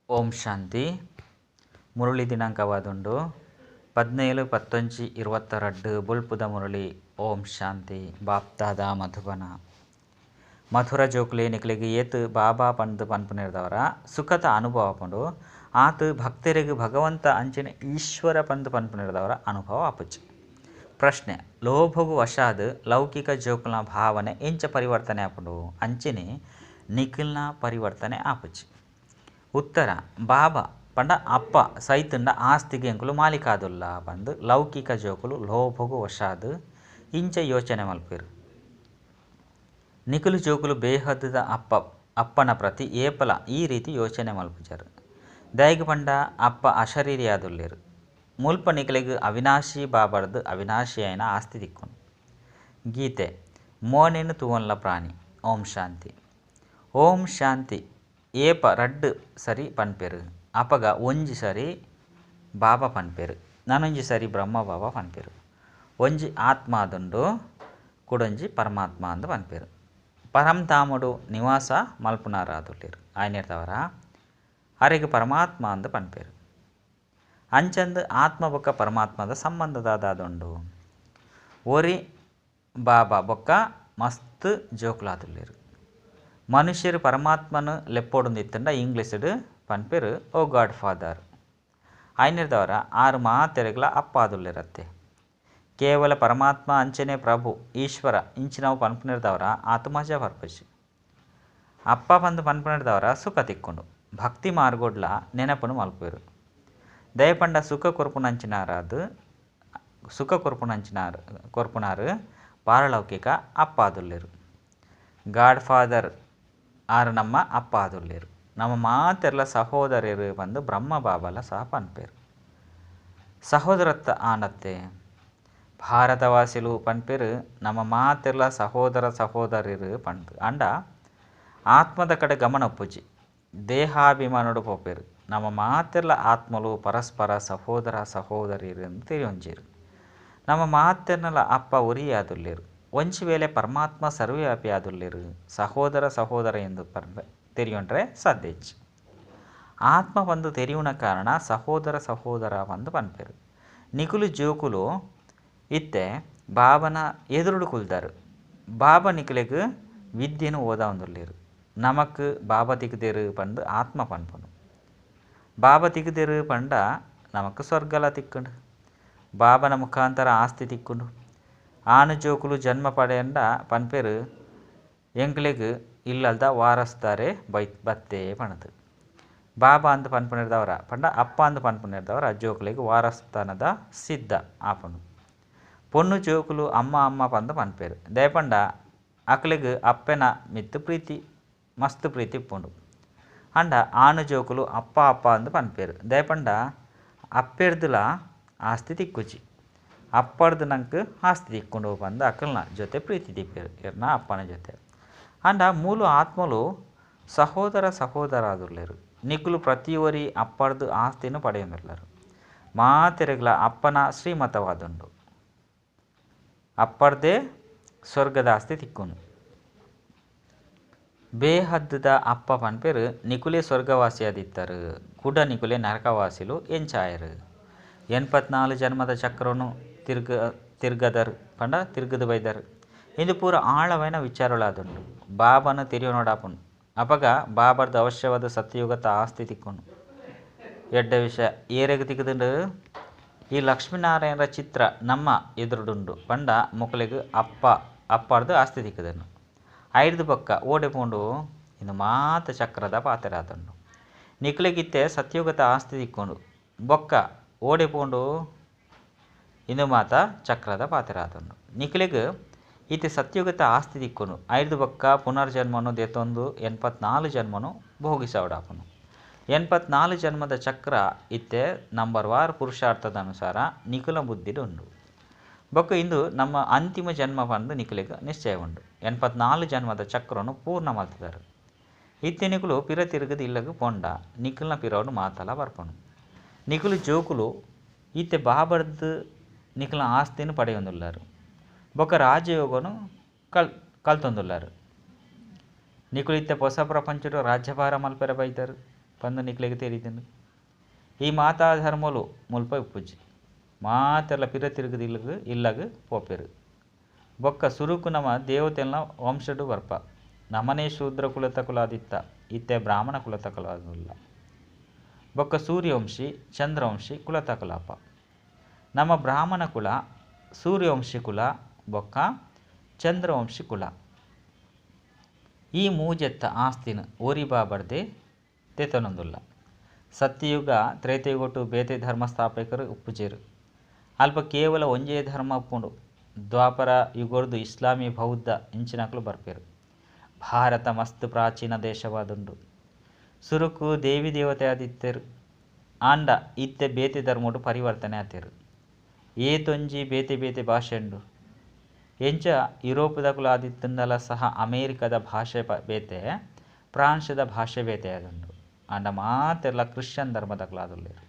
ಓಂ ಶಾಂತಿ. ಮುರಳಿ ದಿನಾಂಕವಾದುಂಡು 17-11-22 ಬೊಲ್ಪುದ ಮುರಳಿ. ಓಂ ಶಾಂತಿ. ಬಾಪ್ದಾದ ಮಧುಬನ. ಮಧುರ ಜೋಕುಲೆ ನಿಕಲೆಗ್ ಏತ್ ಬಾಬಾ ಪಂದ್ ಪನ್ಪುನೆರ್ದವರ ಸುಖದ ಅನುಭವ ಆಪುಂಡು. ಆತ್ ಭಕ್ತರಿಗೆ ಭಗವಂತ ಅಂಚಿನ ಈಶ್ವರ ಪಂದ್ ಪನ್ಪುನೆರ್ದವರ ಅನುಭವ ಆಪುಜಿ. ಪ್ರಶ್ನೆ: ಲೋಭಗು ವಶಾದ್ ಲೌಕಿಕ ಜೋಕುಲ್ನ ಭಾವನೆ ಎಂಚ ಪರಿವರ್ತನೆ ಆಪುಂಡು? ಅಂಚನೆ ನಿಕಲ್ನ ಪರಿವರ್ತನೆ ಆಪುಜಿ. ಉತ್ತರ: ಬಾಬಾ ಪಂಡ ಅಪ್ಪ ಸೈತುಂಡ ಆಸ್ತಿಗೆ ಎಂಕುಲು ಮಾಲೀಕಾದುಲ್ಲ ಪಂದ್ ಲೌಕಿಕ ಜೋಕುಲು ಲೋಭಗು ವಶಾದ್ ಇಂಚ ಯೋಚನೆ ಮಲ್ಪೆರು. ನಿಕುಲು ಜೋಕುಲು ಬೇಹದ್ದ ಅಪ್ಪ ಅಪ್ಪನ ಪ್ರತಿ ಏಪಲ ಈ ರೀತಿ ಯೋಚನೆ ಮಲ್ಪುಜರು. ದಾಯೆಗ್ ಪಂಡ ಅಪ್ಪ ಅಶರೀರಿಯಾದುಲ್ಲೆರು. ಮುಲ್ಪ ನಿಕಲೆಗ್ ಅವಿನಾಶಿ ಬಾಬರ್ದ್ ಅವಿನಾಶಿಯಾಯಿನ ಆಸ್ತಿ ತಿಕ್ಕುಂಡು. ಗೀತೆ ಮೋನೆನ್ ತೂವೊನ್ಲ ಪ್ರಾಣಿ. ಓಂ ಶಾಂತಿ. ಓಂ ಶಾಂತಿ ಏಪ ರಡ್ಡ್ ಸರಿ ಪನ್ಪೆರು. ಅಪಗ ಒಂಜಿ ಸರಿ ಬಾಬಾ ಪನ್ಪೆರು, ನನೊಂಜಿ ಸರಿ ಬ್ರಹ್ಮ ಬಾಬಾ ಪನ್ಪೆರು. ಒಂಜಿ ಆತ್ಮ ಆದುಂಡು, ಕುಡೊಂಜಿ ಪರಮಾತ್ಮ ಅಂದ್ ಪನ್ಪೆರು. ಪರಂಧಾಮಡು ನಿವಾಸ ಮಲ್ಪುನಾರಾದುಲ್ಲೆರು. ಆಯ್ನೆರ್ದವರ ಅರೆಗ್ ಪರಮಾತ್ಮ ಅಂದ್ ಪನ್ಪೆರು. ಅಂಚಂದ್ ಆತ್ಮ ಬೊಕ್ಕ ಪರಮಾತ್ಮದ ಸಂಬಂಧ ದಾದಾದುಂಡು. ಒರಿ ಬಾಬಾ ಬೊಕ್ಕ ಮಸ್ತ್ ಜೋಕುಲಾದುಲ್ಲೆರು. ಮನುಷ್ಯರು ಪರಮಾತ್ಮನ ಲೆಪ್ಪೊಡುಂದಿತ್ತಂಡ ಇಂಗ್ಲೀಷ್ಡ್ ಪನ್ಪೆರು ಓ ಗಾಡ್ ಫಾದರ್. ಆಯ್ನೆರ್ದವರ ಆರು ಮಾತೆರೆಗ್ಲ ಅಪ್ಪಾದುಲ್ಲೆರತ್ತೆ. ಕೇವಲ ಪರಮಾತ್ಮ ಅಂಚನೆ ಪ್ರಭು ಈಶ್ವರ ಇಂಚಿನವು ಪನ್ಪುನೆರ್ದವರ ಆತ್ ಮಜಾ ಬರ್ಪುಜಿ. ಅಪ್ಪ ಪಂದ್ ಪನ್ಪುನೆರ್ದವರ ಸುಖ ತಿಕ್ಕುಂಡು. ಭಕ್ತಿ ಮಾರ್ಗೊಡ್ಲ ನೆನಪುನು ಮಲ್ಪುವೆರು. ದಯಪಂಡ ಸುಖ ಕೊರ್ಪುನಂಚಿನಾರಾದ್ ಸುಖ ಕೊರ್ಪುನಂಚಿನಾರ್ ಕೊರ್ಪುನಾರು ಪಾರಲೌಕಿಕ ಅಪ್ಪಾದುಲ್ಲೆರು. ಗಾಡ್ ಫಾದರ್ ಆರು ನಮ್ಮ ಅಪ್ಪ ಆದುಲ್ಲೆರು. ನಮ್ಮ ಮಾತೆರ್ಲ ಸಹೋದರರು ಪಂದ್ ಬ್ರಹ್ಮ ಬಾಬಾಲ ಸಹ ಪನ್ಪೆರು. ಸಹೋದರತ್ವ ಆನತ್ತೆ ಭಾರತವಾಸಿಲು ಪನ್ಪೆರು ನಮ್ಮ ಮಾತೆರ್ಲ ಸಹೋದರ ಸಹೋದರರು ಪಂದ್. ಅಂಡ ಆತ್ಮದ ಕಡೆ ಗಮನ ಉಪ್ಪುಜಿ. ದೇಹಾಭಿಮಾನಡು ಪೋಪೆರು. ನಮ್ಮ ಮಾತೆರ್ಲ ಆತ್ಮಲು ಪರಸ್ಪರ ಸಹೋದರ ಸಹೋದರಿರು ಎಂದು ತೆರಿಯೊಂಜೆರು. ನಮ್ಮ ಮಾತೆರ್ನಲ ಅಪ್ಪ ಒರಿಯಾದುಲ್ಲೆರು. ಒಂಜಿ ವೇಳೆ ಪರಮಾತ್ಮ ಸರ್ವವ್ಯಾಪಿ ಆದುಲ್ಲೆರು. ಸಹೋದರ ಸಹೋದರ ಎಂದು ತೆರಿಯೊಂಡ್ರೆ ಸಾಧ್ಯ ಇಜ್ಜಿ. ಆತ್ಮ ಪಂದು ತೆರಿಯುನ ಕಾರಣ ಸಹೋದರ ಸಹೋದರ ಪಂದು ಪನ್ಪೆರು. ನಿಕುಲು ಜೋಕುಲು ಇತ್ತೆ ಬಾಬನ ಎದುರುಡು ಕುಲ್ದಾರು. ಬಾಬಾ ನಿಕುಲೆಗ್ ವಿದ್ಯೆನು ಓದಾವೊಂದುಲ್ಲೆರು. ನಮಕ್ ಬಾಬಾ ತಿಕ್ದೇರು ಪಂದು ಆತ್ಮ ಪನ್ಪುನು. ಬಾಬಾ ತಿಕ್ದೇರು ಪಂಡ ನಮಕ್ ಸ್ವರ್ಗಲ ತಿಕ್ಕುಂಡು. ಬಾಬನ ಮುಖಾಂತರ ಆಸ್ತಿ ತಿಕ್ಕುಂಡು. ಆನು ಜೋಕುಲು ಜನ್ಮ ಪಡೆಯಂಡ ಪನ್ಪೆರು ಎಂಕ್ಲೆಗ್ ಇಲ್ಲಲ್ದ ವಾರಸ್ದಾರೆ ಬೈ ಬತ್ತೆ ಪಂಡ್ದು. ಬಾಬಾ ಅಂದ್ ಪನ್ಪುನೆರ್ದವರ ಪಂಡ ಅಪ್ಪ ಅಂದ್ ಪನ್ಪುನೆರ್ದವರ ಜೋಕುಲೆಗ್ ವಾರಸ್ಥಾನದ ಸಿದ್ಧ ಆಪುಂಡು. ಪೊಣ್ಣು ಜೋಕುಲು ಅಮ್ಮ ಅಮ್ಮ ಪಂದ್ ಪನ್ಪೆರು. ದಯಪಂಡ ಅಕ್ಲೆಗ್ ಅಪ್ಪೆನ ಮಿತ್ತ್ ಪ್ರೀತಿ ಮಸ್ತ್ ಪ್ರೀತಿ ಇಪ್ಪುಂಡು. ಅಂಡ ಆನು ಜೋಕುಲು ಅಪ್ಪ ಅಪ್ಪ ಅಂದ್ ಪನ್ಪೆರು. ದಯಪಂಡ ಅಪ್ಪೆರ್ದುಲ ಆಸ್ತಿ ತಿಕ್ಕುಜಿ. ಅಪ್ಪರ್ದು ನಂಕ್ ಆಸ್ತಿ ತಿಕ್ಕುಂಡು ಪಂದ್ ಅಕಲ್ನ ಜೊತೆ ಪ್ರೀತಿ ದೀಪೆರು ಎರ್ನ ಅಪ್ಪನ ಜೊತೆ. ಅಂಡ ಮೂಲು ಆತ್ಮಲು ಸಹೋದರ ಸಹೋದರಾದುಲ್ಲೆರು. ನಿಕುಲು ಪ್ರತಿಯೊರಿ ಅಪ್ಪರ್ದು ಆಸ್ತಿನ ಪಡೆಯೊಂದುಲ್ಲೆರು. ಮಾತೆರೆಗ್ಲ ಅಪ್ಪನ ಶ್ರೀಮತವಾದುಂಡು. ಅಪ್ಪರ್ದೇ ಸ್ವರ್ಗದ ಆಸ್ತಿ ತಿಕ್ಕುನು. ಬೇಹದ್ದ ಅಪ್ಪ ಪನ್ಪೆರು ನಿಕುಲೆ ಸ್ವರ್ಗವಾಸಿಯಾದಿತ್ತರು. ಕುಡ ನಿಕುಲೆ ನರಕವಾಸಿಲು ಎಂಚಾಯರು. 84 ಜನ್ಮದ ಚಕ್ರನು ತಿರ್ಗದರು ಪಂಡ ತಿರ್ಗದ ಬೈದರು. ಇಂದು ಪೂರ ಆಳವೈನ ವಿಚಾರಗಳಾದುಂಡು. ಬಾಬನ ತೆರಿಯೊನೊಡಾಪುಂಡು. ಅಪಗ ಬಾಬರ್ದ ಅವಶ್ಯವಾದ ಸತ್ಯಯುಗದ ಆಸ್ತಿ ತಿಕ್ಕುನು. ಎಡ್ಡೆ ವಿಷಯ ಏರೆಗ್ ತಿಕ್ಕುದುಂಡು. ಈ ಲಕ್ಷ್ಮೀನಾರಾಯಣರ ಚಿತ್ರ ನಮ್ಮ ಎದುರುಡುಂಡು ಪಂಡ ಮೊಕಲೆಗ್ ಅಪ್ಪ ಅಪ್ಪರ್ದು ಆಸ್ತಿ ತಿಕ್ಕುದುಂಡು. ಐರ್ದು ಬೊಕ್ಕ ಓಡೆ ಪೋಂಡು ಇಂದು ಮಾತ ಚಕ್ರದ ಪಾತೆರಾದುಂಡು. ನಿಕುಲೆಗಿತ್ತೆ ಸತ್ಯಯುಗದ ಆಸ್ತಿ ತಿಕ್ಕುಂಡು. ಬೊಕ್ಕ ಓಡೆ ಪೋಂಡು ಇಂದು ಮಾತ ಚಕ್ರದ ಪಾತೆರಾದುಂಡು. ನಿಕುಲೆಗ್ ಇತ್ತೆ ಸತ್ಯಯುಗದ ಆಸ್ತಿ ತಿಕ್ಕುಂಡು. ಐರ್ದು ಬೊಕ್ಕ ಪುನರ್ಜನ್ಮನು ದೇತೊಂದು 84 ಜನ್ಮನು ಭೋಗಿಸವಡಾಪುಂಡು. 84 ಜನ್ಮದ ಚಕ್ರ ಇತ್ತೆ ನಂಬರ್ ವಾರ್ ಪುರುಷಾರ್ಥದ ಅನುಸಾರ ನಿಕುಲ ಬುದ್ಧಿಡ್ ಉಂಡು. ಬೊಕ್ಕ ಇಂದು ನಮ್ಮ ಅಂತಿಮ ಜನ್ಮ ಪಂದ್ ನಿಕುಲೆಗ್ ನಿಶ್ಚಯ ಉಂಡು. 84 ಜನ್ಮದ ಚಕ್ರನು ಪೂರ್ಣ ಮಲ್ತುದರು. ಇತ್ತೆ ನಿಕುಲು ಪಿರ ತಿರುಗದ ಇಲ್ಲಗ್ ಪೋಂಡ ನಿಕುಲ್ನ ಪಿರವುಡು ಮಾತಲ ಬರ್ಪುಂಡು. ನಿಕುಲು ಜೋಕುಲು ಇತ್ತೆ ಬಾಬರ್ದು ನಿಕುಲ್ನ ಆಸ್ತಿನ ಪಡೆಯೊಂದುಲ್ಲೆರು. ಬೊಕ್ಕ ರಾಜಯೋಗನು ಕಲ್ತೊಂದುಲ್ಲೆರು. ನಿಕುಲು ಇತ್ತೆ ಹೊಸ ಪ್ರಪಂಚಡು ರಾಜ್ಯಭಾರ ಮಲ್ಪೆರೆ ಬೈದರು. ಪಂದ್ ನಿಕ್ಲೆಗ್ ತೆರಿದುಂಡು. ಈ ಮಾತಾ ಧರ್ಮೊಲು ಮುಲ್ಪ ಇಪ್ಪುಜಿ. ಮಾತೆರ್ಲ ಪಿರ ತಿರುಗುದು ಇಲ್ಲಗ್ ಇಲ್ಲಗ್ ಪೋಪೆರ್. ಬೊಕ್ಕ ಸುರುಕು ನಮ ದೇವತೆಲ್ನ ವಂಶಡ್ ಬರ್ಪ. ನಮನೇ ಶೂದ್ರ ಕುಲತಕುಲಾದಿತ್ತ ಇತ್ತೆ ಬ್ರಾಹ್ಮಣ ಕುಲತಕುಲಾದುಲ್ಲ. ಬೊಕ್ಕ ಸೂರ್ಯವಂಶಿ ಚಂದ್ರವಂಶಿ ಕುಲತಕುಲಾಪ. ನಮ ಬ್ರಾಹ್ಮಣ ಕುಲ, ಸೂರ್ಯವಂಶಿ ಕುಲ ಬೊಕ್ಕ ಚಂದ್ರವಂಶಿ ಕುಲ. ಈ ಮೂಜೆತ್ತ ಆಸ್ತಿನ್ ಒರಿ ಬಾಬರ್ದೆ ದೆತೊನೊಂದುಲ್ಲ. ಸತ್ಯಯುಗ ತ್ರೇತಯುಗಟ್ ಬೇತೆ ಧರ್ಮ ಸ್ಥಾಪಕರು ಉಪ್ಪುಜೆರ್. ಅಲ್ಪ ಕೇವಲ ಒಂಜೇ ಧರ್ಮ ಉಪ್ಪುಂಡು. ದ್ವಾಪರ ಯುಗರ್ದ್ ಇಸ್ಲಾಮಿ ಬೌದ್ಧ ಇಂಚಿನಕುಲು ಬರ್ಪೆರ್. ಭಾರತ ಮಸ್ತ್ ಪ್ರಾಚೀನ ದೇಶವಾದುಂಡು. ಸುರುಕು ದೇವಿ ದೇವತೆ ಆದಿತ್ತೆರ್. ಆಂಡ ಇತ್ತೆ ಬೇತೆ ಧರ್ಮಡ್ ಪರಿವರ್ತನೆ ಆತೆರ್. ಏತೊಂಜಿ ಬೇತೆ ಬೇತೆ ಭಾಷೆ ಉಂಡು. ಎಂಚ ಯುರೋಪುದಕುಲು ಆದಿತ್ತುಂಡಲ ಸಹ ಅಮೇರಿಕದ ಭಾಷೆ ಬೇತೆ, ಫ್ರಾನ್ಸ್ದ ಭಾಷೆ ಬೇತೆ ಆದುಂಡು. ಆಂಡ ಮಾತೆರ್ಲ ಕ್ರಿಶ್ಚಿಯನ್ ಧರ್ಮದಕುಲಾದುಲ್ಲೆರ್.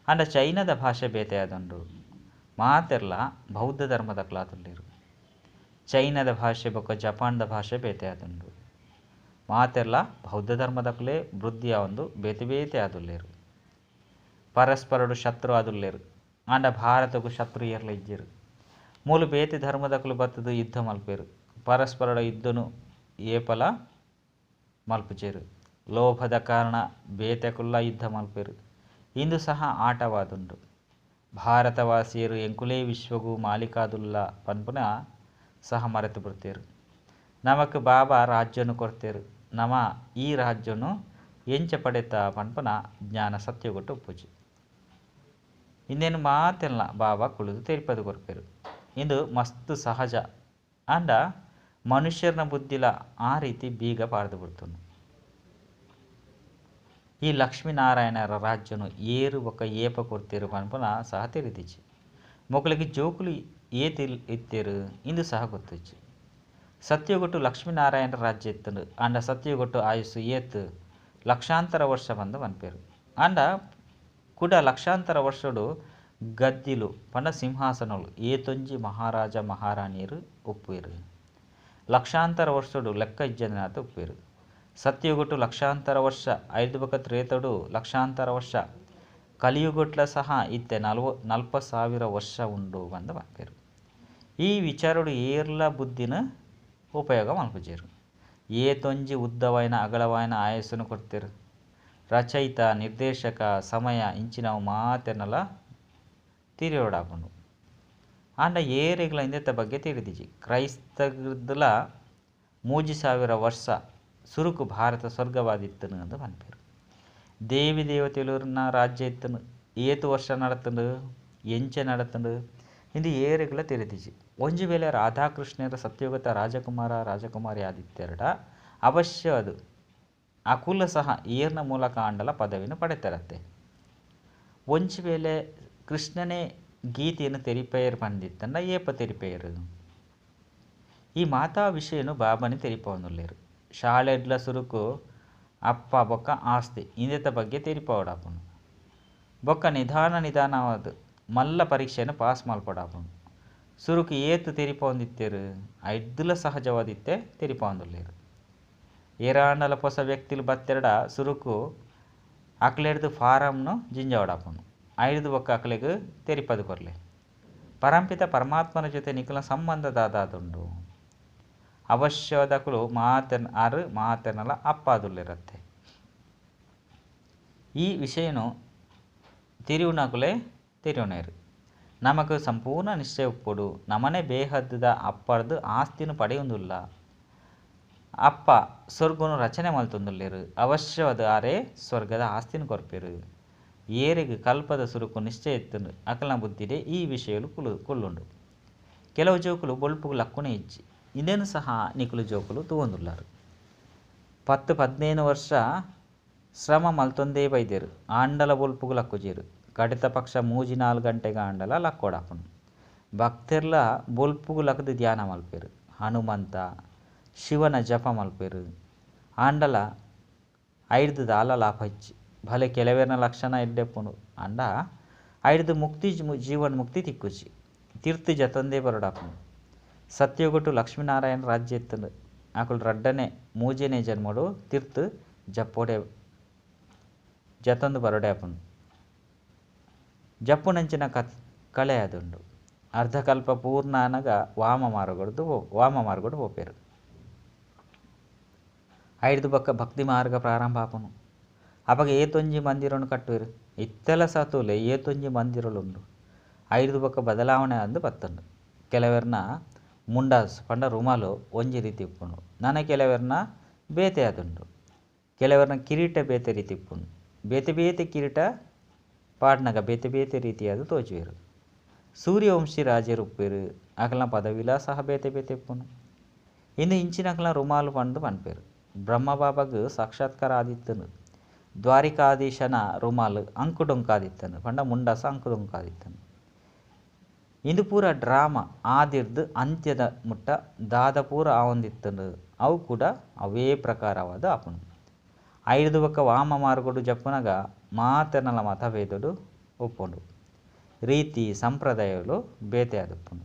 ಆಂಡ ಚೈನಾದ ಭಾಷೆ ಬೇತೆ ಆದುಂಡು. ಮಾತೆರ್ಲ ಬೌದ್ಧ ಧರ್ಮದಕುಲಾದುಲ್ಲೆರ್. ಚೈನಾದ ಭಾಷೆ ಬೊಕ್ಕ ಜಪಾನ್ದ ಭಾಷೆ ಬೇತೆ ಆದುಂಡು. ಮಾತೆರ್ಲ ಬೌದ್ಧ ಧರ್ಮದಕುಲೇ ವೃದ್ಧಿ ಆವೊಂದು ಬೇತೆ ಬೇತೆ ಆದುಲ್ಲೆರ್. ಪರಸ್ಪರಡು ಶತ್ರು ಆದುಲ್ಲೆರ್. ಆಂಡ ಭಾರತಗ್ ಶತ್ರು ಏರ್ಲ ಇಜ್ಜೆರ್. ಮೂಲು ಬೇತೆ ಧರ್ಮದಕುಲು ಬತ್ತುದು ಯುದ್ಧ ಮಲ್ಪೆರ್. ಪರಸ್ಪರಡ ಯುದ್ಧನು ಏಪಲ ಮಲ್ಪುಜೆರ್. ಲೋಭದ ಕಾರಣ ಬೇತೆಕುಲ್ಲ ಯುದ್ಧ ಮಲ್ಪೆರ್. ಇಂದು ಸಹ ಆಟವಾದುಂಡು. ಭಾರತವಾಸಿಯರು ಎಂಕುಲೇ ವಿಶ್ವಗು ಮಾಲೀಕಾದುಲ್ಲ ಪನ್ಪುನ ಸಹ ಮರೆತು ಬಿಡ್ತೆರ್. ನಮಕ್ ಬಾಬಾ ರಾಜ್ಯನು ಕೊರ್ತೆರ್. ನಮ ಈ ರಾಜ್ಯನು ಎಂಚ ಪಡೆತ ಪನ್ಪುನ ಜ್ಞಾನ ಸತ್ಯಗೊಟ್ಟು ಉಪ್ಪುಜಿ. ಇಂದೆನ್ ಮಾತೆಲ್ನ ಬಾಬಾ ಕುಲ್ಲುದು ತೆರಿಪಾದ್ ಕೊರ್ಪೆರ್. ಇಂದು ಮಸ್ತ್ ಸಹಜ. ಆಂಡ ಮನುಷ್ಯರ್ನ ಬುದ್ಧಿಲ ಆ ರೀತಿ ಬೀಗ ಪಾಡ್ದ್ ಬುಡ್ತುಂಡು. ಈ ಲಕ್ಷ್ಮೀನಾರಾಯಣರ ರಾಜ್ಯನು ಏರ್ ಬೊಕ್ಕ ಏಪ ಕೊರ್ತೆರ್ ಪನ್ಪುನ ಸಹ ತೆರಿದಿಜಿ. ಮೊಕಲೆಗ್ ಜೋಕುಲು ಏತ್ ಇತ್ತೆರ್ ಇಂದು ಸಹ ಗೊತ್ತಿಜ್ಜಿ. ಸತ್ಯಗೊಟ್ಟು ಲಕ್ಷ್ಮೀನಾರಾಯಣ ರಾಜ್ಯ ಇತ್ತುಂಡು. ಆಂಡ ಸತ್ಯಗೊಟ್ಟು ಆಯುಸ್ಸು ಏತ್ ಲಕ್ಷಾಂತರ ವರ್ಷ ಪಂದ್ ಪನ್ಪೆರ್. ಆಂಡ ಕುಡ ಲಕ್ಷಾಂತರ ವರ್ಷಡು ಗದ್ದಿಲು ಪಂಡ ಸಿಂಹಾಸನಲು ಏತೊಂಜಿ ಮಹಾರಾಜ ಮಹಾರಾಣಿಯರು ಉಪ್ಪುವೆರ್. ಲಕ್ಷಾಂತರ ವರ್ಷಡು ಲೆಕ್ಕ ಇಜ್ಜಂದಿನಾತ್ ಉಪ್ಪುವೆರ್. ಸತ್ಯಯುಗಟ್ ಲಕ್ಷಾಂತರ ವರ್ಷ, ಐರ್ದ್ ಬೊಕ್ಕ ತ್ರೇತಡು ಲಕ್ಷಾಂತರ ವರ್ಷ, ಕಲಿಯುಗಟ್ಲ ಸಹ ಇತ್ತೆ 40,000 ವರ್ಷ ಉಂಡು ಪಂದ್ ಪನ್ಪೆರ್. ಈ ವಿಚಾರಡು ಏರ್ಲ ಬುದ್ಧಿನ್ ಉಪಯೋಗ ಮಲ್ಪುಜೆರ್. ಏತೊಂಜಿ ಉದ್ದವಾಯಿನ ಅಗಲವಾಯಿನ ಆಯಸ್ಸುನು ಕೊರ್ತೆರ್. ರಚಯಿತ ನಿರ್ದೇಶಕ ಸಮಯ ಇಂಚಿನವು ಮಾತೆರ್ನಲ ತೆರಿಯೊಡಾಪುಂಡು. ಆಂಡ ಏರೆಗ್ಲ ಇಂದೆತ ಬಗ್ಗೆ ತೆರಿದಿಜಿ. ಕ್ರೈಸ್ತರ್ದ್ಲ 3000 ವರ್ಷ ಸುರುಕು ಭಾರತ ಸ್ವರ್ಗವಾದಿತ್ತುಂಡು ಅಂದ್ ಪನ್ಪೆರ್. ದೇವಿ ದೇವತೆಲುನ ರಾಜ್ಯ ಇತ್ತುಂಡು. ಏತ್ ವರ್ಷ ನಡತುಂಡು ಎಂಚ ನಡತುಂಡು ಇಂದು ಏರೆಗ್ಲ ತೆರಿದಿಜಿ. ಒಂಜಿ ವೇಳೆ ರಾಧಾಕೃಷ್ಣರ ಸತ್ಯಯುಗತ ರಾಜಕುಮಾರ ರಾಜಕುಮಾರಿ ಆದಿತ್ತೆರ್ಡ ಅವಶ್ಯ ಅದು ಅಕುಲ ಸಹ ಏರ್ನ ಮೂಲಕ ಆಂಡಲ ಪದವಿನ ಪಡೆತರತ್ತೆ. ಒಂಜಿ ವೇಳೆ ಕೃಷ್ಣನೇ ಗೀತೆಯನ್ನು ತೆರಿಪೇರ್ ಪಂದಿತ್ತಂಡ ಏಪ ತೆರಿಪೇರ್. ಈ ಮಾತಾ ವಿಷಯನು ಬಾಬಾನೆ ತೆರಿಪಾವೊಂದುಲ್ಲೆರ್. ಶಾಲೆಡ್ಲ ಸುರುಕು ಅಪ್ಪ ಬೊಕ್ಕ ಆಸ್ತಿ ಇಂದೆತ ಬಗ್ಗೆ ತೆರಿಪಾವೊಡಾಪುಂಡು. ಬೊಕ್ಕ ನಿಧಾನ ನಿಧಾನವಾದ್ ಮಲ್ಲ ಪರೀಕ್ಷೆನ್ ಪಾಸ್ ಮಲ್ಪೊಡಾಪುಂಡು. ಸುರುಕು ಏತ್ ತೆರಿಪಾವೊಂದಿತ್ತೆರ್ ಐರ್ದ್ಲ ಸಹಜವಾದಿತ್ತೆ ತೆರಿಪಾವೊಂದುಲ್ಲೆರ್. ಏರಾಂಡಲ ಪೊಸ ವ್ಯಕ್ತಿಲು ಬತ್ತೆರ್ಡ ಸುರುಕು ಅಕ್ಲೆಡ್ದ್ ಫಾರಂನು ಜಿಂಜಾವೊಡಾಪುಂಡು. ಐರ್ದ್ ಬೊಕ್ಕ ಅಕ್ಲೆಗ್ ತೆರಿಪಾದ್ ಕೊರ್ಲೆ. ಪರಂಪಿತ ಪರಮಾತ್ಮನ ಜೊತೆ ನಿಕಲ್ನ ಸಂಬಂಧ ದಾದಾದುಂಡು. ಅವಶ್ಯವಾದಕುಲು ಮಾತೆರ್ನ ಆರ್ ಮಾತೆರ್ನಲ ಅಪ್ಪಾದುಲ್ಲೆರತ್ತೆ. ಈ ವಿಷಯನು ತೆರಿಯುನಕುಲೇ ತೆರಿಯೊನೆರ್. ನಮಕ್ ಸಂಪೂರ್ಣ ನಿಶ್ಚಯ ಉಪ್ಪೊಡು. ನಮನೆ ಬೇಹದ್ದ ಅಪ್ಪರ್ದ್ ಆಸ್ತಿನ್ ಪಡೆಯೊಂದುಲ್ಲ. ಅಪ್ಪ ಸ್ವರ್ಗನು ರಚನೆ ಮಲ್ತೊಂದುಲ್ಲೆರ್. ಅವಶ್ಯವಾದ್ ಆರೇ ಸ್ವರ್ಗದ ಆಸ್ತಿನ್ ಕೊರ್ಪೆರ್. ಏರೆಗ್ ಕಲ್ಪದ ಸುರುಕು ನಿಶ್ಚಯ ಇತ್ತುಂಡು ಅಕಲ್ನ ಬುದ್ಧಿಡೇ ಈ ವಿಷಯಲು ಕುಲ್ಲುಂಡು. ಕೆಲವು ಜೋಕುಲು ಬೊಲ್ಪುಗು ಲಕ್ಕುನೇ ಇಜ್ಜಿ. ಇಂದೆನ್ ಸಹ ನಿಕುಲು ಜೋಕುಲು ತೂವೊಂದುಲ್ಲರ್. 10 15 ವರ್ಷ ಶ್ರಮ ಮಲ್ತೊಂದೇ ಬೈದೆರ್. ಆಂಡಲ ಬೊಲ್ಪುಗು ಲಕ್ಕುಜೆರ್. ಕಡೆತ ಪಕ್ಷ 3 4 ಗಂಟೆಗ್ ಆಂಡಲ ಲಕ್ಕೊಡಾಪುಂಡು. ಭಕ್ತೆರ್ಲ ಬೊಲ್ಪುಗು ಲಕ್ಕುದು ಧ್ಯಾನ ಮಲ್ಪೆರ್. ಹನುಮಂತ ಶಿವನ ಜಪ ಮಲ್ಪೆರ್. ಆಂಡಲ ಐರ್ದ್ ದಾಲ ಲಾಭ ಇಜ್ಜಿ. ಭಲೆ ಕೆಲವೆರ್ನ ಲಕ್ಷಣ ಎಡ್ಡೆ ಉಪ್ಪುಂಡು. ಆಂಡ ಐರ್ದ್ ಮುಕ್ತಿ ಜೀವನ್ ಮುಕ್ತಿ ತಿಕ್ಕುಜಿ. ತಿರ್ತ್ ಜತ್ತೊಂದೇ ಬರೊಡಾಪುಂಡು. ಸತ್ಯಯುಗಟ್ ಲಕ್ಷ್ಮೀನಾರಾಯಣ ರಾಜ್ಯ ಇತ್ತುಂಡು. ಅಕುಲು ರಡ್ಡನೇ ಮೂಜನೇ ಜನ್ಮಡು ತಿರ್ತ್ ಜಪ್ಪೊಡೆ. ಜತ್ತೊಂದು ಬರೊಡೆ ಆಪುಂಡು. ಜಪ್ಪುನಂಚಿನ ಕಳೆ ಆದುಂಡು. ಅರ್ಧಕಲ್ಪ ಪೂರ್ಣ ಆನಗ ವಾಮ ಮಾರ್ಗಡ್ದು ವಾಮ ಮಾರ್ಗಡ್ ಪೋಪೆರ್. ಐಡ್ದ್ ಬೊಕ್ಕ ಭಕ್ತಿ ಮಾರ್ಗ ಪ್ರಾರಂಭ ಆಪುಂಡು. ಅಪಗ ಏತೊಂಜಿ ಮಂದಿರನ್ ಕಟ್ಟುವೆರ್. ಇತ್ತೆಲ ಸಹ ತೂಲೆ ಏತೊಂಜಿ ಮಂದಿರಲು ಉಂಡು. ಐಡ್ದ್ ಬೊಕ್ಕ ಬದಲಾವಣೆ ಆದ್ ಬತ್ತುಂಡು. ಕೆಲವೆರ್ನ ಮುಂಡಾಸ್ ಪಂಡ ರುಮಾಲು ಒಂಜಿ ರೀತಿ ಉಪ್ಪುಂಡು. ನನ ಕೆಲವೆರ್ನ ಬೇತೆ ಆದುಂಡು. ಕೆಲವೆರ್ನ ಕಿರೀಟ ಬೇತೆ ರೀತಿ ಉಪ್ಪುಂಡು. ಬೇತೆ ಬೇತೆ ಕಿರೀಟ ಪಾಡ್ನಗ ಬೇತೆ ಬೇತೆ ರೀತಿಯಾದ್ ತೋಜುವೆರ್. ಸೂರ್ಯವಂಶಿ ರಾಜೆರ್ ಉಪ್ಪುವೆರ್. ಅಕಲ್ನ ಪದವಿಲ ಸಹ ಬೇತೆ ಬೇತೆ ಉಪ್ಪುಂಡು. ಇಂದು ಇಂಚಿನಕಲ್ನ ರುಮಾಲು ಪಂದ್ ಪನ್ಪೆರ್. ಬ್ರಹ್ಮ ಬಾಬಾಗ್ ಸಾಕ್ಷಾತ್ಕಾರ ಆದಿತ್ತುಂಡು. ದ್ವಾರಿಕಾಧೀಶನ ರುಮಾಲು ಅಂಕುಡೊಂಕಾದಿತ್ತುಂಡು ಪಂಡ ಮುಂಡಾಸ ಅಂಕುಡೊಂಕಾದಿತ್ತುಂಡು. ಇಂದು ಪೂರ ಡ್ರಾಮ ಆದಿರ್ದ್ ಅಂತ್ಯದ ಮುಟ್ಟ ದಾದ ಪೂರ ಆವೊಂದಿತ್ತುಂಡು ಅವು ಕೂಡ ಅವೇ ಪ್ರಕಾರವಾದ್ ಆಪುಂಡು. ಐಡ್ದ್ ಬೊಕ್ಕ ವಾಮ ಮಾರ್ಗಡ್ ಜಪ್ಪುನಗ ಮಾತೆರ್ನಲ ಮತಭೇದಡ್ ಉಪ್ಪುಂಡು. ರೀತಿ ಸಂಪ್ರದಾಯಲು ಬೇತೆ ಆದುಪ್ಪುಂಡು.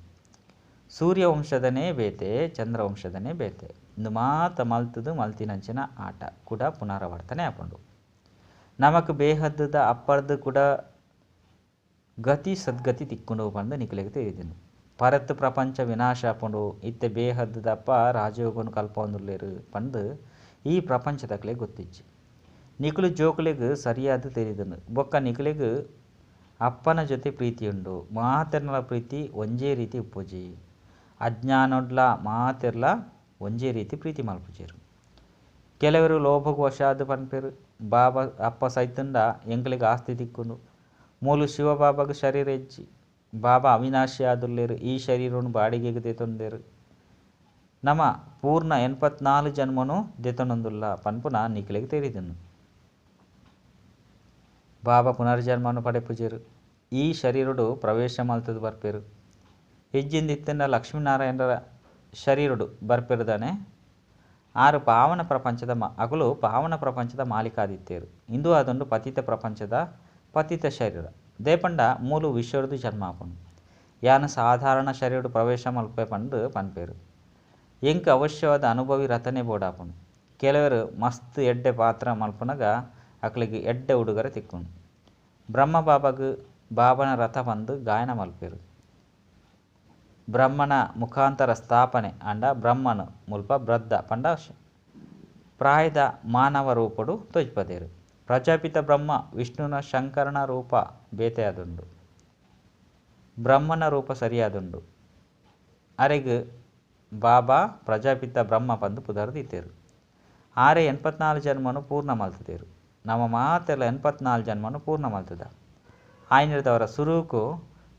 ಸೂರ್ಯವಂಶದನೇ ಬೇತೆ ಚಂದ್ರವಂಶದನೇ ಬೇತೆ. ಇಂದು ಮಾತ ಮಲ್ತುದು ಮಲ್ತಿನಂಚಿನ ಆಟ ಕೂಡ ಪುನರಾವರ್ತನೆ ಆಪುಂಡು. ನಮಕ್ ಬೇಹದ್ದುದ ಅಪ್ಪರ್ದ್ ಕೂಡ ಗತಿ ಸದ್ಗತಿ ತಿಕ್ಕುಂಡು ಪಂದ್ ನಿಕಲೆಗ್ ತೆರಿದುಂಡು. ಪರತ್ ಪ್ರಪಂಚ ವಿನಾಶ ಆಪುಂಡು. ಇತ್ತೆ ಬೇಹದ್ದುದಪ್ಪ ರಾಜಯೋಗನ್ ಕಲ್ಪವೊಂದುಲ್ಲೆರ್ ಪಂದ್ ಈ ಪ್ರಪಂಚದಕ್ಲೆಗ್ ಗೊತ್ತಿಜ್ಜಿ. ನಿಕುಲು ಜೋಕುಲೆಗ್ ಸರಿಯಾದ್ ತೆರಿದುಂಡು. ಬೊಕ್ಕ ನಿಕಲೆಗ್ ಅಪ್ಪನ ಜೊತೆ ಪ್ರೀತಿ ಉಂಡು. ಮಾತೆರ್ನಲ ಪ್ರೀತಿ ಒಂಜೇ ರೀತಿ ಉಪ್ಪುಜಿ. ಅಜ್ಞಾನೊಡ್ಲ ಮಾತೆರ್ಲ ಒಂಜೇ ರೀತಿ ಪ್ರೀತಿ ಮಲ್ಪುಜೆರ್. ಕೆಲವೆರ್ ಲೋಭಗ್ ವಶಾದ್ ಪನ್ಪೆರ್ ಬಾಬಾ ಅಪ್ಪ ಸೈತುಂಡ ಎಂಕ್ಲೆಗ್ ಆಸ್ತಿ ತಿಕ್ಕುಂಡು. ಮೂಲು ಶಿವಬಾಬಾಗ್ ಶರೀರ ಇಜ್ಜಿ. ಬಾಬಾ ಅವಿನಾಶಿ ಆದುಲ್ಲೆರ್. ಈ ಶರೀರನ್ ಬಾಡಿಗೆಗ್ ದೆತೊಂದೆರ್. ನಮ ಪೂರ್ಣ 84 ಜನ್ಮನು ದೆತೊನೊಂದುಲ್ಲ ಪನ್ಪುನ ನಿಕಲೆಗ್ ತೆರಿದುಂಡು. ಬಾಬಾ ಪುನರ್ಜನ್ಮನು ಪಡೆಪುಜೆರ್. ಈ ಶರೀರಡ್ ಪ್ರವೇಶ ಮಲ್ತುದು ಬರ್ಪೆರ್. ಇಜ್ಜಿಂದಿತ್ತುಂಡ ಲಕ್ಷ್ಮೀನಾರಾಯಣರ ಶರೀರಡ್ ಬರ್ಪೆರ್ ದಾನೆ. ಆರು ಪಾವನ ಪ್ರಪಂಚದ ಅಕುಲು ಪಾವನ ಪ್ರಪಂಚದ ಮಾಲೀಕಾದಿತ್ತೆರ್. ಇಂದು ಆದುಂಡು ಪತಿತ ಪ್ರಪಂಚದ ಪತಿತ ಶರೀರ. ದೇಪಂಡ ಮೂಲು ವಿಶ್ವರ್ದು ಜನ್ಮ ಆಪುಂಡು. ಯಾನ್ ಸಾಧಾರಣ ಶರೀರಡ್ ಪ್ರವೇಶ ಮಲ್ಪೆ ಪಂದ್ ಪನ್ಪೆರ್. ಎಂಕ್ ಅವಶ್ಯವಾದ ಅನುಭವಿ ರಥನೆ ಬೋಡಾಪುಂಡು. ಕೆಲವೆರ್ ಮಸ್ತ್ ಎಡ್ಡೆ ಪಾತ್ರ ಮಲ್ಪುನಗ ಅಕ್ಲೆಗ್ ಎಡ್ಡೆ ಉಡುಗೊರೆ ತಿಕ್ಕುಂಡು. ಬ್ರಹ್ಮ ಬಾಬಾಗ್ ಬಾಬನ ರಥ ಪಂದ್ ಗಾಯನ ಮಲ್ಪೆರ್. ಬ್ರಹ್ಮನ ಮುಖಾಂತರ ಸ್ಥಾಪನೆ ಆಂಡ ಬ್ರಹ್ಮನ್ ಮುಲ್ಪ ವೃದ್ಧ ಪಂಡ ಪ್ರಾಯದ ಮಾನವ ರೂಪೊಡು ತೋಜ್ಪದೆರ್. ಪ್ರಜಾಪಿತ ಬ್ರಹ್ಮ ವಿಷ್ಣುನ ಶಂಕರನ ರೂಪ ಬೇತೆ ಆದುಂಡು. ಬ್ರಹ್ಮನ ರೂಪ ಸರಿಯಾದುಂಡು. ಅರೆಗ್ ಬಾಬಾ ಪ್ರಜಾಪಿತ ಬ್ರಹ್ಮ ಪಂದ್ ಪುದರ್ ದೀತೆರ್. ಆರೆ 84 ಜನ್ಮನು ಪೂರ್ಣ ಮಲ್ತುದೆರ್. ನಮ ಮಾತೆರ್ಲ 84 ಜನ್ಮನು ಪೂರ್ಣ ಮಲ್ತುದ. ಆಯ್ನಿರ್ದವರ ಸುರುಕು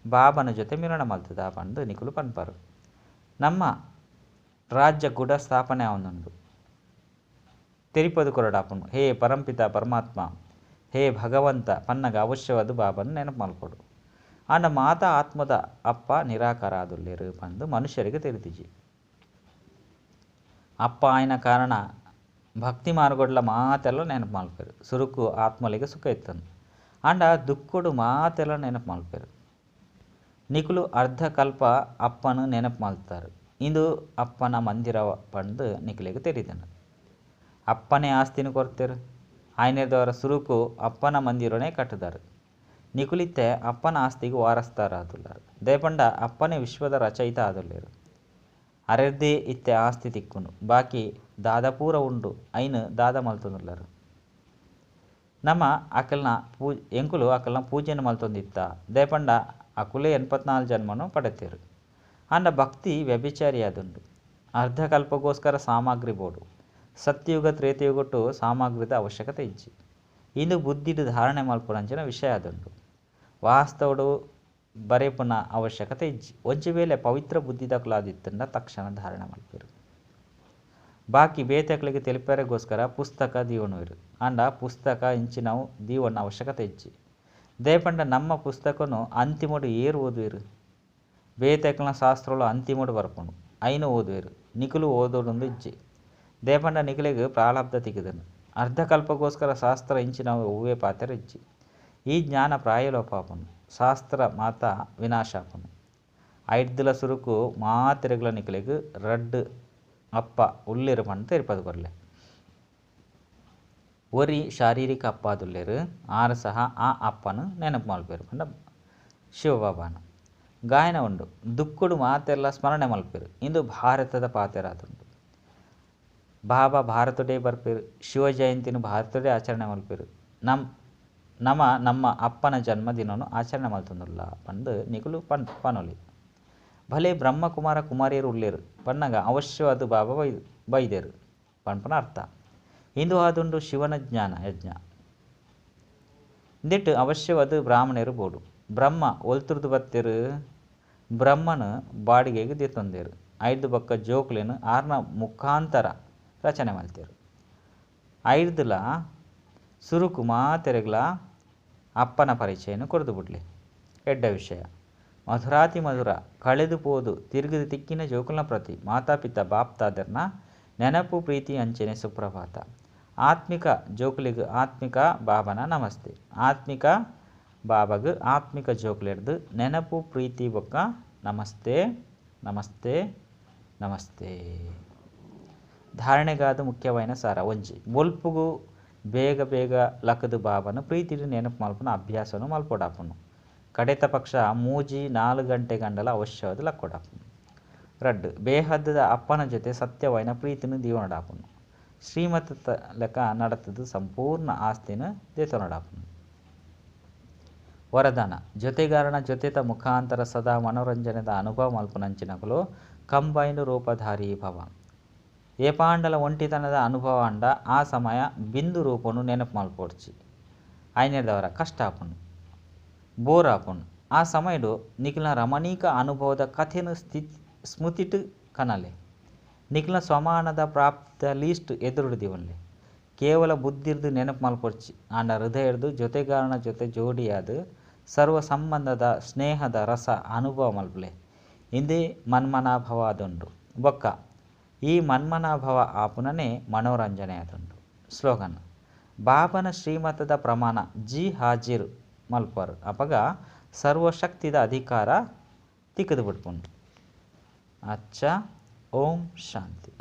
ಬಾಬನ ಜೊತೆ ಮಿಲನ ಮಲ್ತುದ ಪಂದ್ ನಿಕುಲು ಪನ್ಪರ್. ನಮ್ಮ ರಾಜ್ಯ ಕೂಡ ಸ್ಥಾಪನೆ ಆವೊಂದುಂಡು. ತೆರಿಪದು ಕೊರಡಾಪುಂಡು. ಹೇ ಪರಂಪಿತ ಪರಮಾತ್ಮ ಹೇ ಭಗವಂತ ಪನ್ನಗ ಅವಶ್ಯವಾದ್ ಬಾಬನ್ ನೆನಪು ಮಲ್ಪೊಡು. ಆಂಡ ಮಾತಾ ಆತ್ಮದ ಅಪ್ಪ ನಿರಾಕಾರ ಆದುಲ್ಲೆರ್ ಪಂದ್ ಮನುಷ್ಯರಿಗೆ ತೆರಿದಿಜಿ. ಅಪ್ಪ ಆಯ್ನ ಕಾರಣ ಭಕ್ತಿ ಮಾರ್ಗಡ್ಲ ಮಾತೆರ್ಲ ನೆನಪು ಮಲ್ಪೆರ್. ಸುರುಕು ಆತ್ಮಲೆಗ್ ಸುಖ ಇತ್ತುಂಡು. ಆಂಡ ದುಃಖಡು ಮಾತೆರ್ಲ ನೆನಪು ಮಲ್ಪೆರ್. ನಿಕುಲು ಅರ್ಧಕಲ್ಪ ಅಪ್ಪನ್ ನೆನಪು ಮಲ್ತಾರ್. ಇಂದು ಅಪ್ಪನ ಮಂದಿರ ಪಂದ್ ನಿಕಲೆಗ್ ತೆರಿದುಂಡು. ಅಪ್ಪನೇ ಆಸ್ತಿನ ಕೊರ್ತೆರ್. ಆಯ್ನಿರ್ದವರ ಸುರುಕು ಅಪ್ಪನ ಮಂದಿರನೇ ಕಟ್ಟುದಾರ್. ನಿಕುಲಿತ್ತೆ ಅಪ್ಪನ ಆಸ್ತಿಗ್ ವಾರಸ್ದಾರಾದುಲ್ಲಾರ್. ದೇಪಂಡ ಅಪ್ಪನೇ ವಿಶ್ವದ ರಚಯಿತ ಆದುಲ್ಲೆರ್. ಅರೆರ್ದೇ ಇತ್ತೆ ಆಸ್ತಿ ತಿಕ್ಕುಂಡು. ಬಾಕಿ ದಾದ ಪೂರ ಉಂಡು ಐನ್ ದಾದ ಮಲ್ತೊಂದುಲ್ಲಾರ್. ನಮ ಅಕಲ್ನ ಎಂಕುಲು ಅಕಲ್ನ ಪೂಜೆನ್ ಮಲ್ತೊಂದಿತ್ತ. ದೇಪಂಡ ಅಕುಲೇ 84 ಜನ್ಮನು ಪಡೆತೆರ್. ಆಂಡ ಭಕ್ತಿ ವ್ಯಭಿಚಾರಿ ಆದುಂಡು. ಅರ್ಧಕಲ್ಪಗೋಸ್ಕರ ಸಾಮಗ್ರಿ ಬೋಡು. ಸತ್ಯಯುಗ ತ್ರೇತಯುಗಟ್ಟು ಸಾಮಗ್ರಿದ ಅವಶ್ಯಕತೆ ಇಜ್ಜಿ. ಇಂದು ಬುದ್ಧಿಡ್ ಧಾರಣೆ ಮಲ್ಪುನಂಚಿನ ವಿಷಯ ಆದುಂಡು. ವಾಸ್ತವಡು ಬರೆಪುನ ಅವಶ್ಯಕತೆ ಇಜ್ಜಿ. ಒಂಜಿ ವೇಳೆ ಪವಿತ್ರ ಬುದ್ಧಿದಕುಲಾದಿತ್ತುಂಡ ತಕ್ಷಣ ಧಾರಣೆ ಮಲ್ಪೆರ್. ಬಾಕಿ ಬೇತೆಕ್ಲೆಗ್ ತೆಲಿಪೆರೆಗೋಸ್ಕರ ಪುಸ್ತಕ ದೀವೊನುವೆರ್. ಆಂಡ ಪುಸ್ತಕ ಇಂಚಿನವು ದೀವೊನ್ನ ಅವಶ್ಯಕತೆ ಇಜ್ಜಿ. ದೇಪಂಡ ನಮ್ಮ ಪುಸ್ತಕನು ಅಂತಿಮಡು ಏರ್ ಓದುವೆರ್. ಬೇತೆಕ್ಲೆನ ಶಾಸ್ತ್ರಲು ಅಂತಿಮಡು ಬರ್ಪುಂಡು. ಐನ್ ಓದುವೆರ್. ನಿಕುಲು ಓದೊಡುಂದು ಇಜ್ಜಿ. ದೇಪಂಡ ನಿಕಲೆಗ್ ಪ್ರಾರಬ್ಧ ತಿಕ್ಕುದುಂಡು. ಅರ್ಧಕಲ್ಪಗೋಸ್ಕರ ಶಾಸ್ತ್ರ ಇಂಚಿನವು ಒವ್ವೇ ಪಾತೆರ ಇಜ್ಜಿ. ಈ ಜ್ಞಾನ ಪ್ರಾಯಲೋಪ ಆಪುಂಡು. ಶಾಸ್ತ್ರ ಮಾತ ವಿನಾಶ ಆಪುಂಡು. ಐಡ್ದುಲ ಸುರುಕು ಮಾತೆರೆಗ್ಲ ನಿಕಲೆಗ್ ರಡ್ಡ್ ಅಪ್ಪ ಉಲ್ಲೆರ್ ಪಂದ್ ತೆರಿಪಾದ್ ಕೊರ್ಲೆ. ಒರಿ ಶಾರೀರಿಕ ಅಪ್ಪಾದುಲ್ಲೆರ್, ಆರ್ ಸಹ ಆ ಅಪ್ಪನ್ ನೆನಪು ಮಲ್ಪುವೆರ್ ಪಂಡ ಶಿವಬಾಬಾನ. ಗಾಯನ ಉಂಡು, ದುಃಖಡು ಮಾತೆರ್ಲಾ ಸ್ಮರಣೆ ಮಲ್ಪುವೆರ್. ಇಂದು ಭಾರತದ ಪಾತೆರಾದುಂಡು. ಬಾಬಾ ಭಾರತಡೇ ಬರ್ಪೆರ್, ಶಿವ ಜಯಂತಿನ ಭಾರತಡೇ ಆಚರಣೆ ಮಲ್ಪುವೆರ್. ನಮ್ ನಮ ನಮ್ಮ ಅಪ್ಪನ ಜನ್ಮದಿನನು ಆಚರಣೆ ಮಲ್ತೊಂದುಲ್ಲ ಪಂದ್ ನಿಕುಲು ಪನ್ ಪನೊಲಿ. ಭಲೆ ಬ್ರಹ್ಮಕುಮಾರ ಕುಮಾರಿಯರು ಉಲ್ಲೆರ್ ಪನ್ನಗ ಅವಶ್ಯವಾದ್ ಬಾಬಾ ಬೈದೆರ್ ಪನ್ಪುನ ಅರ್ಥ. ಇಂದು ಆದುಂಡು ಶಿವನ ಜ್ಞಾನ ಯಜ್ಞ. ಇಂದೆಟ್ ಅವಶ್ಯವಾದ್ ಬ್ರಾಹ್ಮಣೆರ್ ಬೋಡು. ಬ್ರಹ್ಮ ಒಲ್ತುರ್ದು ಬತ್ತೆರ್? ಬ್ರಹ್ಮನ್ ಬಾಡಿಗೆಗ್ ದೆತೊಂದೆರ್. ಐರ್ದ್ ಬೊಕ್ಕ ಜೋಕುಲೆನ್ ಆರ್ನ ಮುಖಾಂತರ ರಚನೆ ಮಲ್ತೆರ್. ಐರ್ದಲ ಸುರುಕು ಮಾತೆರೆಗ್ಲಾ ಅಪ್ಪನ ಪರಿಚಯನ್ ಕೊರ್ದು ಬುಡ್ಲೆ. ಎಡ್ಡೆ ವಿಷಯ. ಮಧುರಾತಿ ಮಧುರ ಕಳೆದು ಪೋದು ತಿರುಗಿದು ತಿಕ್ಕಿನ ಜೋಕುಲ್ನ ಪ್ರತಿ ಮಾತಾಪಿತ ಬಾಪ್ತಾದೆರ್ನ ನೆನಪು ಪ್ರೀತಿ ಅಂಚನೆ ಸುಪ್ರಭಾತ. ಆತ್ಮಿಕ ಜೋಕುಲೆಗ್ ಆತ್ಮಿಕ ಬಾಬನ ನಮಸ್ತೆ. ಆತ್ಮಿಕ ಬಾಬಾಗ್ ಆತ್ಮಿಕ ಜೋಕುಲೆರ್ದ್ ನೆನಪು ಪ್ರೀತಿ ಬೊಕ್ಕ ನಮಸ್ತೆ ನಮಸ್ತೆ ನಮಸ್ತೆ. ಧಾರಣೆಗಾದ್ ಮುಖ್ಯವಾಯಿನ ಸಾರ ಒಂಜಿ. ಬೊಲ್ಪುಗು ಬೇಗ ಬೇಗ ಲಕುದು ಬಾಬಾನ ಪ್ರೀತಿಡ್ ನೆನಪು ಮಲ್ಪುನ ಅಭ್ಯಾಸನು ಮಲ್ಪೊಡಾಪುಂಡು. ಕಡೆತ ಪಕ್ಷ ಮೂಜಿ ನಾಲ್ ಗಂಟೆ ಗಂಡಲ ಅವಶ್ಯವಾದ್ ಲಕ್ಕೊಡಾಪುಂಡು. ರಡ್ಡ್ ಬೇಹದ್ದದ ಅಪ್ಪನ ಜೊತೆ ಸತ್ಯವಾಯಿನ ಪ್ರೀತಿನ ದೀವೊನೊಡಾಪುಂಡು. ಶ್ರೀಮತ ಲೆಕ್ಕ ನಡತುದು ಸಂಪೂರ್ಣ ಆಸ್ತಿನ ದೆತೊನೊಡಾಪುಂಡು. ವರದಾನ ಜೊತೆಗಾರನ ಜೊತೆತ ಮುಖಾಂತರ ಸದಾ ಮನೋರಂಜನೆದ ಅನುಭವ ಮಲ್ಪುನಂಚಿನಕುಲು ಕಂಬೈನ್ಡ್ ರೂಪಧಾರಿ ಭವ. ಏಪಾಂಡಲ ಒಂಟಿತನದ ಅನುಭವ ಆಂಡ ಆ ಸಮಯ ಬಿಂದು ರೂಪನು ನೆನಪು ಮಲ್ಪೊಡ್ಚಿ. ಐನೆರ್ದವರ ಕಷ್ಟ ಆಪುಂಡು, ಬೋರ್ ಆಪುಂಡು. ಆ ಸಮಯಡು ನಿಕಲ್ನ ರಮಣೀಕ ಅನುಭವದ ಕಥೆನ್ ಸ್ಥಿತಿ ಸ್ಮೃತಿಟ್ ಕನಲೆ. ನಿಕಲ್ನ ಸ್ವಮಾನದ ಪ್ರಾಪ್ತ ಲೀಸ್ಟ್ ಎದುರುಡು ದೀವೊನ್ಲೆ. ಕೇವಲ ಬುದ್ಧಿರ್ದ್ ನೆನಪು ಮಲ್ಪೊಡ್ಚಿ ಆಂಡ ಹೃದಯರ್ದ್ ಜೊತೆಗಾರನ ಜೊತೆ ಜೋಡಿಯಾದ್ ಸರ್ವ ಸಂಬಂಧದ ಸ್ನೇಹದ ರಸ ಅನುಭವ ಮಲ್ಪುಲೆ. ಇಂದೇ ಮನ್ಮನಾಭವ ಆದುಂಡು. ಬೊಕ್ಕ ಈ ಮನ್ಮನಾಭವ ಆಪುನನೇ ಮನೋರಂಜನೆ ಆದುಂಡು. ಸ್ಲೋಗನ್ ಬಾಬನ ಶ್ರೀಮತದ ಪ್ರಮಾಣ ಜಿ ಹಾಜಿರ್ ಮಲ್ಪುವರ್. ಅಪಗ ಸರ್ವಶಕ್ತಿದ ಅಧಿಕಾರ ತಿಕ್ಕುದು ಬುಡ್ಪುಂಡು. ಅಚ್ಚ ಓಂ ಶಾಂತಿ.